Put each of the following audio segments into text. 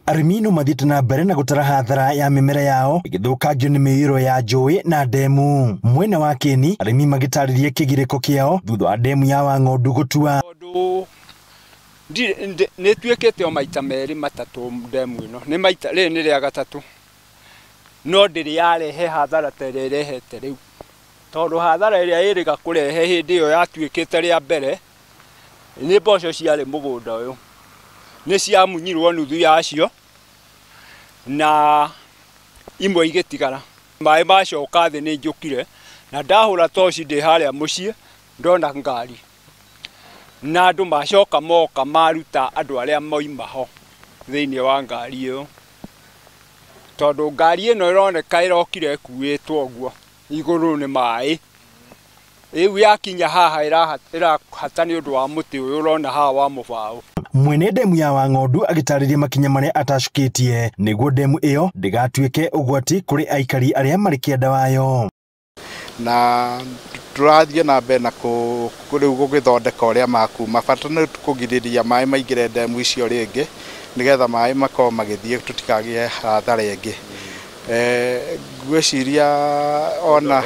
Arĩmi no mathiĩte na mbere na gũtara hathara ya mĩmera yao ĩgĩthũkangio nĩ mĩiyũro ya njũĩ na ndemu. Mwena wa Kieni, arĩmi magĩtarĩria kĩgirĩko kĩao thutha wa ndemu ya Wang'ondu gũtua. Tondũ nĩ ĩtuĩkĩte o maita merĩ matatũ ndemu ĩno, nĩ maita rĩrĩ nĩ rĩa gatatũ, no ndĩrĩ yarehe hathara ta ĩrĩa ĩrehete rĩu, tondũ hathara ĩrĩa ĩrĩga kũrehe hĩndĩ ĩyo yatuĩkĩte rĩa mbere nĩ mboco ciarĩ mũgũnda ũyũ, nĩ ciamunyirwo nuthu yacio na imwe igĩtigara. Maĩ macoka thĩ nĩ njũkire na ndahũra toci ndĩ harĩa mũciĩ ndona ngari na andũ macoka moka maruta andũ arĩa moima ho thĩinĩ wa ngari ĩyo, tondũ ngari ĩno ĩroneka ĩrokire ĩkuĩtwo ũguo igũrũ nĩ maĩ. Rĩu yakinya haha ĩrahata nĩ ũndũ wa mũtĩ ũyũ ũrona haha wa mũbaũ. Mwene ndemu ya Wang'ondu agĩtarĩria makinya marĩa atacũkĩtie nĩguo ndemu ĩyo ndĩgatuĩke ũgwati kũrĩ aikari arĩa marĩ kĩanda wayo. Na tũrathiĩ na mbere na rĩu gũgĩthondeka ũrĩa makuma, bata nĩ kũgirĩrĩria maĩ maingĩre ndemu icio rĩngĩ nĩgetha maĩ makorwo magĩthiĩ tũtikagĩe hathara ĩngĩ. Ngwĩciria ona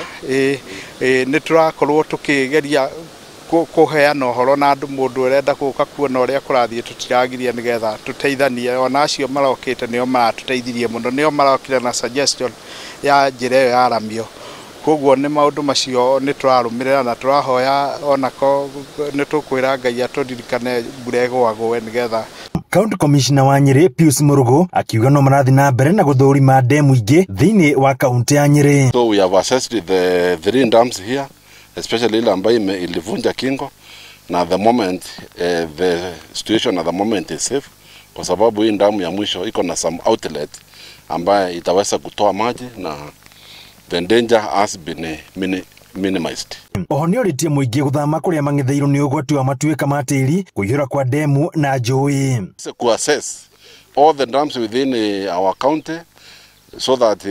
nĩ tũrakorwo tũkĩgeria kũheana ũhoro na andũ, mũndũ ũrenda gũka kuona ũrĩa kũrathiĩ tũtiragiria nĩgetha tũteithanie. Ona acio marokĩte nĩo maratũteithirie mũno, nĩo marokire na suggestion ya njĩra ĩyo ya ramio. Koguo nĩ maũndũ macio nĩ tũrarũmĩrĩra na tũrahoya onako nĩ tũkwĩra Ngai atũririkane mbura ĩgũagũe nĩgetha. County Commissioner wa Nyeri Pius Murugu akiuga no marathiĩ na mbere na gũthũrima ndemu ingĩ thĩinĩ wa kaunti ya Nyeri. So we have assessed the three dams here, especially ile ambayo ilivunja kingo, na the moment the situation at the moment is safe, kwa sababu hii damu ya mwisho iko na some outlet ambayo itaweza kutoa maji na the danger has been minimized. Oho nĩ orĩtie mũingĩ gũthama kũrĩa mang'etheirwo nĩ ũgwati wa matuĩka ma tĩri, kũiyũra kwa ndemu na njũĩ. Ku assess all the dams within our county so that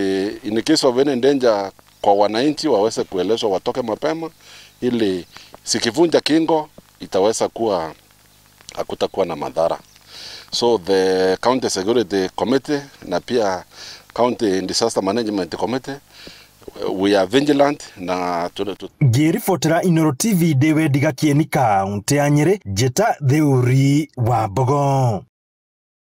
in case of any danger kwa wananchi waweze kuelezwa watoke mapema, ili sikivunja kingo itaweza kuwa hakutakuwa na madhara. So the County Security Committee na pia County Disaster Management Committee, we are vigilant na Ngĩribotera Inooro TV ndĩ Wendiga Kieni, kaunti ya Nyeri, njĩta Theuri wa Mbogo.